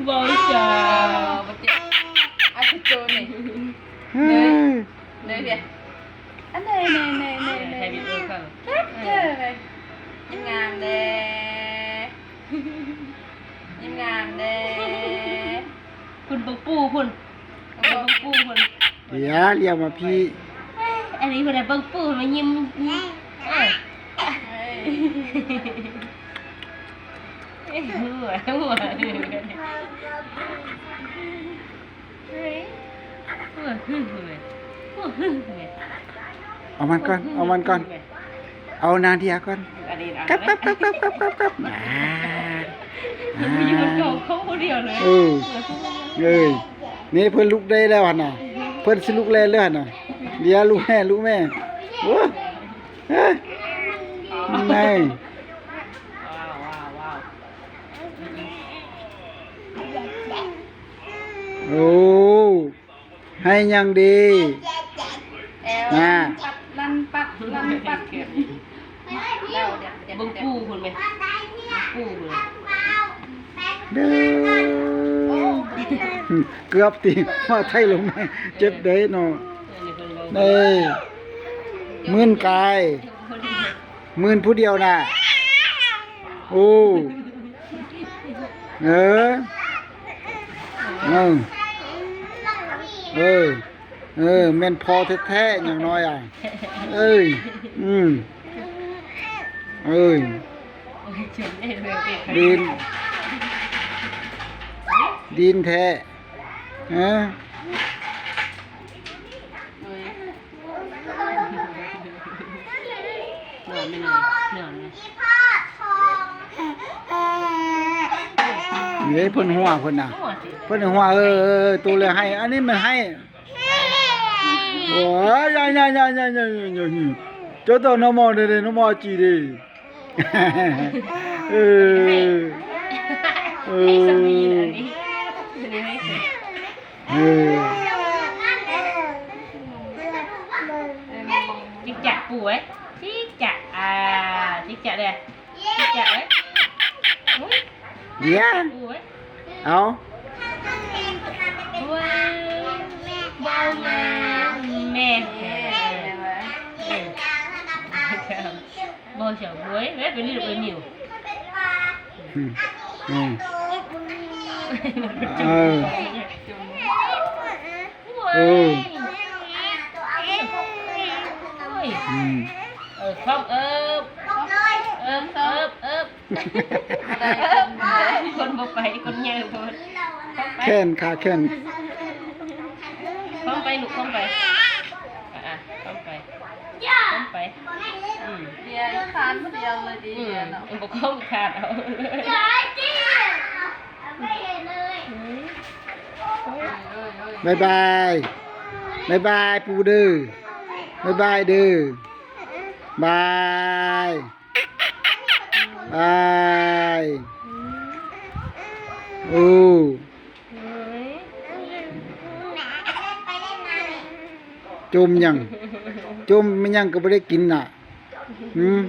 ເວົ້າຈ້າ ເອີ ບໍ່ເຈັບ ອາ ຄືໂຈນີ້ ເອີ ເລີຍ ເລີຍເດ ອັນເລີຍ ເລີຍ ເລີຍ ເລີຍ ໃຫ້ວິດີໂອເຂົາ ເອີ ເຈີເລີຍ ຍິ້ມງາມເດ້ ຍິ້ມງາມເດ້ ພຸ້ນເບິ່ງປູ່ພຸ້ນ ເບິ່ງປູ່ພຸ້ນ ເດ ລ້ຽວມາພີ້ ອັນນີ້ເພິ່ນນະເບິ່ງປູ່ມາຍິ້ມ ເອີ ເອີ ຫົວ ຫົວ ເອົາມັນກ່ອນ ເອົາມັນກ່ອນ ເອົານາເດຍກ່ອນ ກັບ ກັບ ກັບ ກັບ ກັບ ກັບ ອາ ຢູ່ຂອງ ຂອງຜູ້ດຽວເລີຍ ເອີ ເອີ ນີ້ເພິ່ນລຸກໄດ້ແລ້ວຫັ້ນນະ ເພິ່ນຊິລຸກແລ່ນແລ້ວຫັ້ນນະ ເດຍ ລຸກແມ່ ລຸກແມ່ ໂອ້ ເອີ ນີ້ ໂອ້ ໃຫ້ຫຍັງດີ ແອວ ນະ ລັນປັດ ລັນປັດ ລັນປັດ ເບິ່ງປູ່ພຸ້ນແມ ເບິ່ງປູ່ພຸ້ນ ເດີ ເກືອບຕິ ມາໄທລົງມາ ເຈັບເດ້ເນາະ ເອີ ມື່ນກາຍ ມື່ນຜູ້ດຽວນະ ໂອ້ ເອີ ເອີ ເອີ ເອີ ແມ່ນພໍ່ແທ້ໆ ຫຍັງນ້ອຍອະ ເອີຍ ອືມ ເອີຍ ດີນ ດີນແທ້ ຮະ. ເດ້ ເພິ່ນຫົວເພິ່ນນະ ເພິ່ນຫົວ ເອີ ເອີ ໂຕແລ້ວໃຫ້ ອັນນີ້ມັນໃຫ້ ໂອ້ຍ ເຈົ້າຕ້ອງນຳໝໍເດ້ ນຳໝໍຈີເດ້. ເອີ ເອີ ເອີ ຈິກຈະປູເອີຍ ຈິກຈະ ອາ ຈິກຈະເດີ້ ຈິກຈະເອີຍ ອຸ້ຍ ເດຍ ປູເອີຍ ເອົາ ວ້າວ ເບົາແມ່ ແມ່ ເອີ. ບໍ່ເຈົ້າ ໂອ້ຍ ແມ່ເປັນນີ້ລູກເອີຍ ມິວ ອືມ ອືມ ເອີ ເອີ ໂອ້ຍ ອືມ ເອີ ຄອມ ເອີບ ເອີບ ເອີບ ເອີບ ຄົນບໍ່ໄປ ຄົນໃຫຍ່ໂພດ ຄອມໄປ ແຂນ ຂາແຂນ ຄອມໄປລູກ ຄອມໄປ ອາໆ ຄອມໄປ ຄອມໄປ ອືມ ເດຍ ຄານດຽວເລີຍດີ ອືມ ເນາະ ບໍ່ຄອມ ຄານເອົາ ບາຍບາຍ ບາຍບາຍປູເດີ ບາຍບາຍເດີ ບາຍ. ບາຍ ໂອ້ ຈົ່ມຫຍັງ ຈົ່ມແມ່ນຫຍັງກໍບໍ່ໄດ້ກິນນະ ຫືມ.